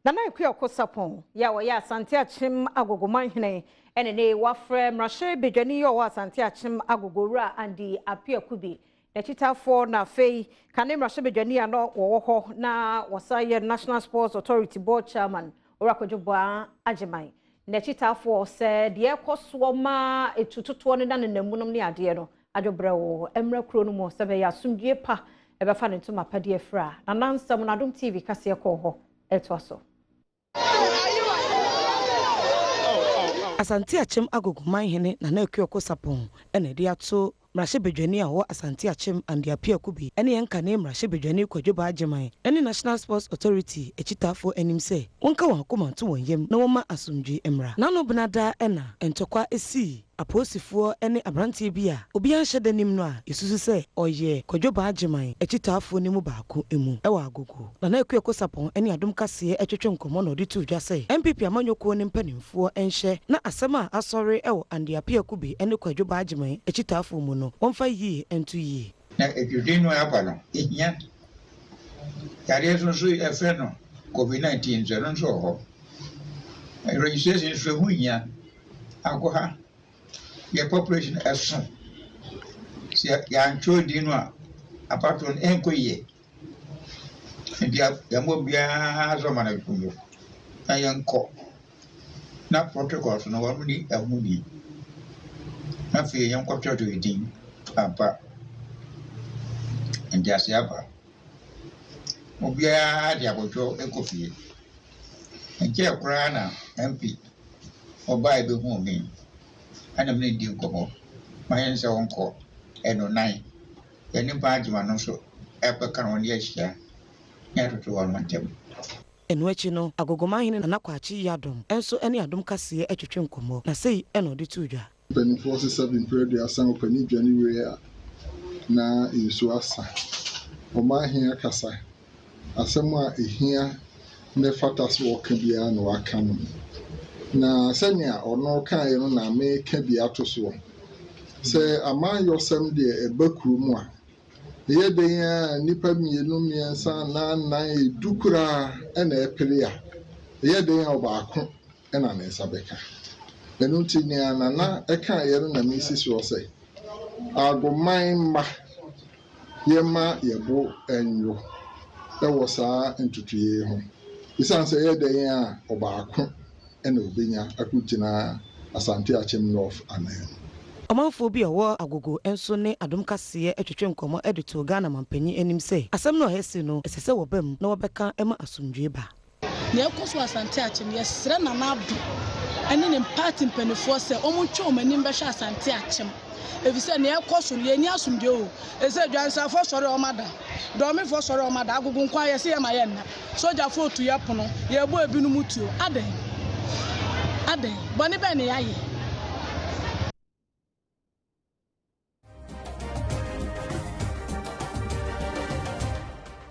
Nana Akua Ɔko Sarpong, yɛ a wɔyɛ Asante Akyem Agogomanhene, ɛne ne wafrɛ mmarahyɛbadwani a ɔwɔ Asante Akyem Agogowura Andy Appiah Kubi. N'akyitafoɔ na afei kane mmarahyɛbadwani a no wɔwɔ hɔ na wɔsan yɛ National Sports Authority Board Chairman Owura Kwadwo Boa Agyeman. N'akyitafoɔ sɛ deɛ ɛkɔ soɔ ma etututoɔ ne nananamu nom ne adeɛ no adwobrɛ wɔ mmerɛ kuro no mu sɛ bɛyɛ asomdwie pa ɛbɛfa ne ntoma padeɛ fra. Na nansɛm no Adom TV kaseɛ kɔɔ hɔ ɛtoa so. Asante Akyem Agogomanhene Nana Akua Ɔko Sarpong ɛna ɛde ato mmarahyɛbadwani a ɔwɔ Asante Akyem Andy Appiah Kubi ɛne yɛn kane mmarahyɛbadwani Kwadwo Baah Agyeman ɛne National Sports Authority akyitaafoɔ anim sɛ wɔnka wɔn akoma nto wɔn yam na wɔmma asomdwie mmra. N'ano benada ɛna ntɔkwa esii apolisifoɔ ne aberanteɛ bi a obiara nhyɛ da nim no a yɛsusu sɛ ɔyɛ Kwadwo Baah Agyeman akyitaafoɔ no mu baako mu ɛwɔ Agogo. Nana Akua Ɔko Sarpong ne Adom Kaseɛ ɛtwetwe nkɔmmɔ na ɔde too dwa sɛ NPP amanyɔkuo ne mpanimfoɔ nhyɛ na asɛm a asɔre ɛwɔ Andy Appiah Kubi ne Kwadwo Baah Agyeman akyitaafoɔ mu no wɔmfa yie nto yie. Na adwudin no aba no, ehia. Yareɛ nso nso yɛfrɛ no COVID-19 nso ɛno nso wɔ hɔ. Registration nso ɛho hia. Akɔ ha, yɛ population ɛso. Sɛ yɛantwerɛ din no a, abatoɔ no ɛnkɔ yie. Nti yɛmmɔ obiara sɛ ɔma no akono na yɛnkɔ. Na protocols no wɔn ni ɛho ni. Na afei yɛnkɔtwerɛtwerɛ din ampa. Ntease aba. Obiara de abɔdwo kɔ fie. Nkyɛn koraa na MP ɔbaa bɛhuu me. Ɛna me ne no di nkɔmmɔ. Ma yɛn sɛ wɔnkɔ ɛno nan. Yɛne Baah Agyeman no nso ɛbɛka no ne ahyia na yɛatoto wɔn ntam. Ɛno akyi no, Agogomanhene Nana Kwakye Yiadom nso ne Adom Kaseɛ atwetwe nkɔmmɔ na sei ɛna ɔde too dwa. Mpanimfoɔ sesa bi mpere aduasa ɔpanin dwane wie a na nsuo asa. Ɔmanhene akasa. Asɛm a ehia ne fata sɛ wɔka biara na waka no. Na sɛnea ɔno kaeɛ no na meka bi ato soɔ. Sɛ amanyɔsɛm deɛ ɛba kurom a, ɛyɛ den a nnipa mmienu, mmiɛnsa, nnan, nnan, edu koraa ɛna ɛpere a, ɛyɛ den a ɔbaako ɛna ne nsa bɛka. Ɛno nti nea Nana ɛkaeɛ no na mesi soɔ sɛ, agoman mma yɛma yɛbo ɛnwo ɛwɔ saa ntotoeɛ yi ho. Esiane sɛ ɛyɛ den a ɔbaako ɛna obenya akɔgyina Asante Akyem North anan mu. Ɔmanfoɔ bi a ɔwɔ Agogo nso ne Adom Kaseɛ atwetwe nkɔmmɔ de too Ghana mampanyin anim sɛ asɛm no a ɛsi no ɛsɛ sɛ wɔba mu na wɔbɛka ma asomdwie ba. Nea ɛkɔ so Asante Akyem, yɛsrɛ Nana Addo ɛne ne party mpanimfoɔ sɛ wɔntwe wɔn anim bɛhwɛ Asante Akyem. Efisɛ nea ɛkɔ so no, yɛnni asomdwie o. Ɛsɛ Dwansafoɔ sɔre a wɔn ada, Dɔmefoɔ sɔre a wɔn ada, Agogo nko ara yɛsɛ yɛma yɛnna. Sogyafoɔ tu yɛ pono, yɛbɔ ebinom tuo. Adɛn? Adɛn? Bɔne bɛn na yɛayɛ?